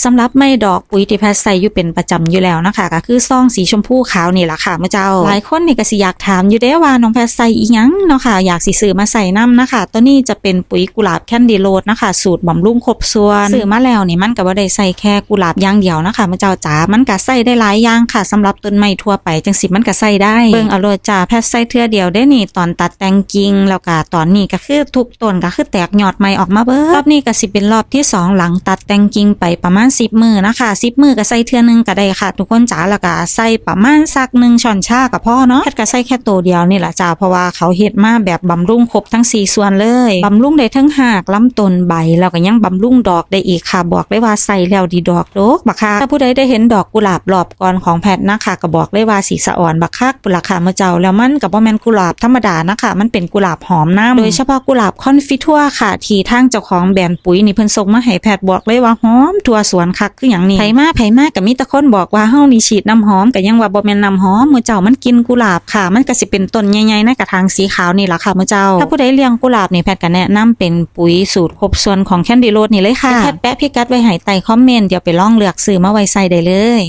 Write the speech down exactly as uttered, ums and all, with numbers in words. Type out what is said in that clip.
สำหรับไม้ดอกปุ๋ยที่แพทย์ใส่อยู่เป็นประจำอยู่แล้วนะคะ ก็คือซองสีชมพูขาวนี่แหละค่ะหมู่เจ้า หลายคนนี่ก็สิอยากถามอยู่เด้ว่าน้องแพทย์ใส่อีหยังเนาะค่ะ อยากสิซื้อมาใส่นำนะคะ ตัวนี้จะเป็นปุ๋ยกุหลาบแคนดีโรสนะคะ สูตรบำรุงครบส่วน ซื้อมาแล้วนี่มันก็บ่ได้ใส่แค่กุหลาบอย่างเดียวนะคะหมู่เจ้าจ๋า มันก็ใส่ได้หลายอย่างค่ะ สำหรับต้นไม้ทั่วไปจังสิมันก็ใส่ได้ เบิ่งเอาโลดจ้า แพทย์ใส่เทื่อเดียวเด้นี่ ตอนตัดแต่งกิ่ง แล้วก็ตอนนี้ก็คือทุกต้นก็คือแตกยอดใหม่ออกมาเบิด รอบนี้ก็สิเป็นรอบที่สองหลังตัดแต่งกิ่งไปประมาณสิบมื้อนะคะ สิบมื้อก็ใส่เทื่อหนึ่งก็ได้ค่ะ ทุกคนจ๋า แล้วก็ใส่ประมาณสักหนึ่งช้อนชาก็พอเนาะ แพทย์ก็ใส่แค่ตัวเดียวนี่แหละจ้า เพราะว่าเขาเฮ็ดมาแบบบำรุงครบทั้งสี่ส่วนเลย บำรุงได้ทั้งรากลำต้นใบ แล้วก็ยังบำรุงดอกได้อีกค่ะ บอกเลยว่าใส่แล้วดีดอกดกบักคัก ถ้าผู้ใดได้เห็นดอกกุหลาบรอบก่อนของแพทย์นะคะ ก็บอกเลยว่าสีสะอ่อนบักคักพุ้นล่ะค่ะหมู่เจ้า แล้วมันก็บ่แม่นกุหลาบธรรมดานะคะ มันเป็นกุหลาบหอมนำ โดยเฉพาะกุหลาบคอนฟิทัวค่ะ ที่ทางเจ้าของแบรนด์ปุ๋ยนี่เพิ่นส่งมาให้แพทย์ บอกเลยว่าหอมทั่วสวนคักคือหยังนี่ ไผมาไผมาก็มีแต่คนบอกว่าเฮานี่ฉีดน้ำหอม ก็ยังว่าบ่แม่นน้ำหอมหมู่เจ้า มันกลิ่นกุหลาบค่ะ มันก็สิเป็นต้นใหญ่ๆในกระถางสีขาวนี่ล่ะค่ะหมู่เจ้า ถ้าผู้ใดเลี้ยงกุหลาบนี่แพทย์ก็แนะนำเป็นปุ๋ยสูตรครบส่วนของแคนดีโรสนี่เลยค่ะ เดี๋ยวแพทย์แปะพิกัดไว้ให้ใต้คอมเมนต์ เดี๋ยวไปลองเลือกซื้อมาไว้ใส่ได้เลย